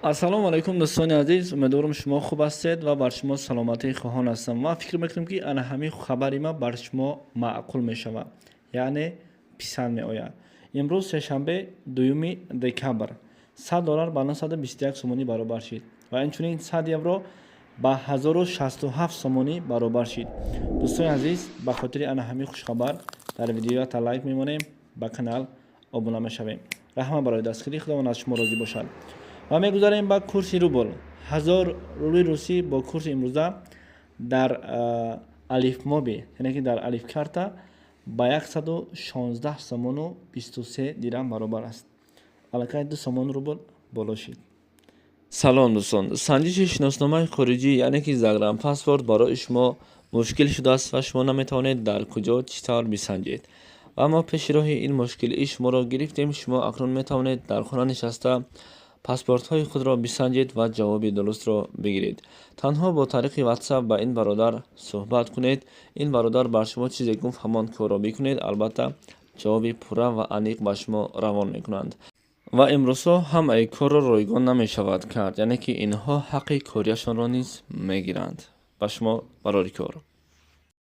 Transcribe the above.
Ассалому алайкум, дӯстони азиз. Умедворам, шумо хуб ҳастед ва бар шумо саломатӣ хоҳон ҳастам. Ман фикр мекунам, ки ана ҳамин хабари ма бар шумо маъқул мешавад, яъне писанд меояд. Имрӯз сешанбе, 2 декабр, 100 доллар ба 921 сомонӣ баробар шид ва инчунин 100 евро ба 1067 сомонӣ баробар шид. Дӯстони азиз, ба хотири ана ҳамин хушхабар дар видеоята лайк мемонем, ба канал обуна мешавем. Раҳмат барои дастгирӣ, Худованд аз шумо розӣ бошад. Ва мегузарем ба курси рубл. 1000 рубли русӣ бо курси имрӯза дар Алифмоби, яъне ки дар Алифкарта, ба 116 сомону 23 дирам баробар аст. Аллакай 2 сомон рубл боло шид. Салом, дӯстон. Санҷиши шиносномаи хориҷӣ, яъне ки загранпаспорт, барои шумо мушкил шудааст ва шумо наметавонед дар куҷо, чӣ тавр бисанҷед. Ва мо пеши роҳи ин мушкилии шуморо гирифтем. Шумо акнун метавонед дар хона нишаста паспортҳои худро бисанҷед ва ҷавоби дурустро бигиред. Танҳо бо тариқи WhatsApp ба ин бародар суҳбат кунед. Ин бародар бар шумо чизе гуфт, ҳамон корро бикунед. Албатта, ҷавоби пурра ва аниқ ба шумо равон мекунанд. Ва имрӯзҳо ҳамаи корро ройгон намешавад кард, яъне ки инҳо ҳаққи корияшонро низ мегиранд. Ба шумо барори кор.